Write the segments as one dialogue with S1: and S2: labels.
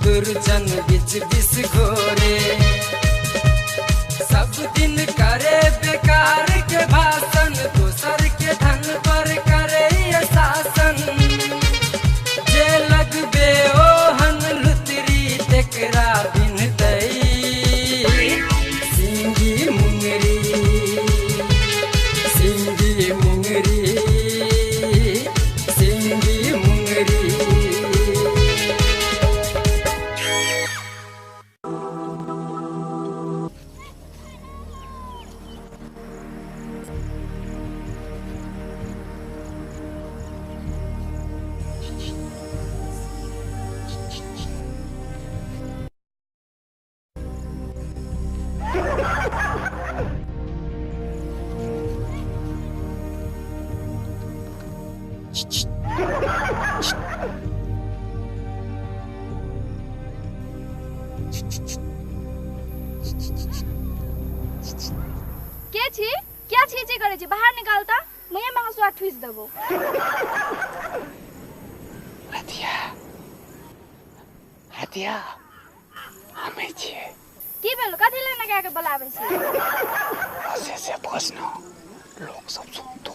S1: दुर्जन बिच बिस घोरे। सब दिन करे बेकार के भाषण, दोसर के धन पर करे ये शासन। जे लगबे ओहन लुतरी तेकरा बिन दई सिंगी मुंगरी, सिंगी मुंगरी, सिंगी मुंगरी।
S2: के छी क्या छी छी करे छी, बाहर निकालता मुँहे में हंसुआ ठूस देबो।
S3: रतिया रतिया हमें छिए।
S2: की भेलो, कथी ले नगा के बोलाबै छी?
S3: से से बस न लोग सब सुनतो।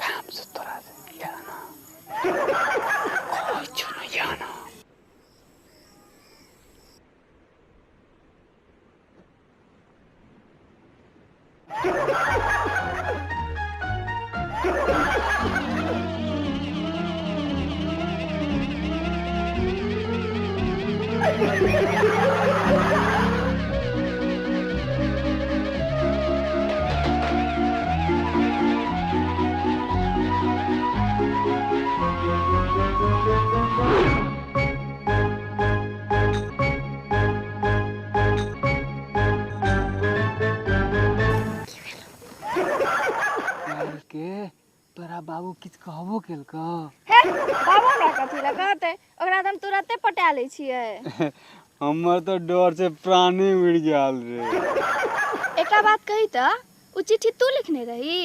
S3: काम से तोरा से जाना कोई छो न जाना।
S4: के तोरा बाबू किछ कहबो केलको?
S2: हे बाबू हमरा कथी लए कहतै, ओकरा तऽ हम तुरते पटा लै छियै।
S4: हमर तो डर से प्राणी उड़ गेल रे।
S2: एकटा बात कही तऽ, उ चिट्ठी तू लिखने रही?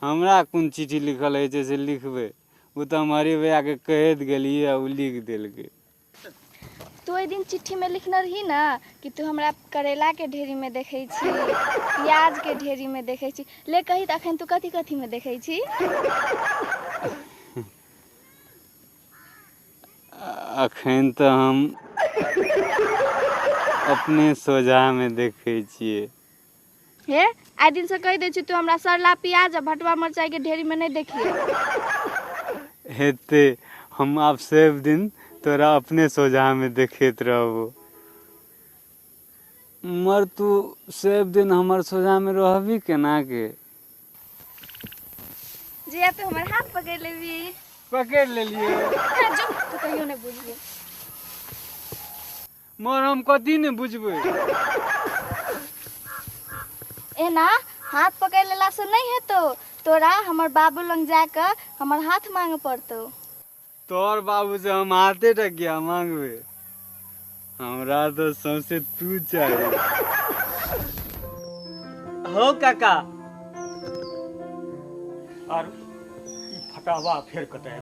S4: हमरा कोन चिट्ठी लिखल होइ छै से लिखबै, ओ तऽ हम हरी भैया के कहैत गेलियै ओ लिख देलकै।
S2: तू ओहि दिन चिट्ठी में लिखने रही ना कि तू हमरा करेला के ढेरी में देखै छी, प्याज के ढेरी में देखै छी, ले कही तऽ अखन तू कथी कथी में देखै छी?
S4: अखन तऽ हम अपने सोझा में देखै छियै।
S2: हे आइ दिन से कहि दै छी तू हमरा सरला प्याज आ भटवा मरचाई के ढेरी में नहीं देखिए।
S4: हेतै, हम आब सब दिन तोरा अपने सोझा में देखैत रहबो। मर तू सब दिन हमर सोझा में रहबी केना के?
S2: जिया तू हमर हाथ पकड़ लेबी।
S4: पकड़ लेलिए।
S2: जो तू कहियो नहीं बुझबी।
S4: मर हम कथी नहीं बुझबै?
S2: एना हाथ पकड़ लेला से नहीं हेतो, तोरा हमर बाबू लग जाके हमर हाथ मांगे पड़तो।
S4: तोर बाबू से हम हाथे टकिया मांगबे, हमरा तो सबसे तू चाहिए।
S5: हो काका, और फटावा फेर कतऽ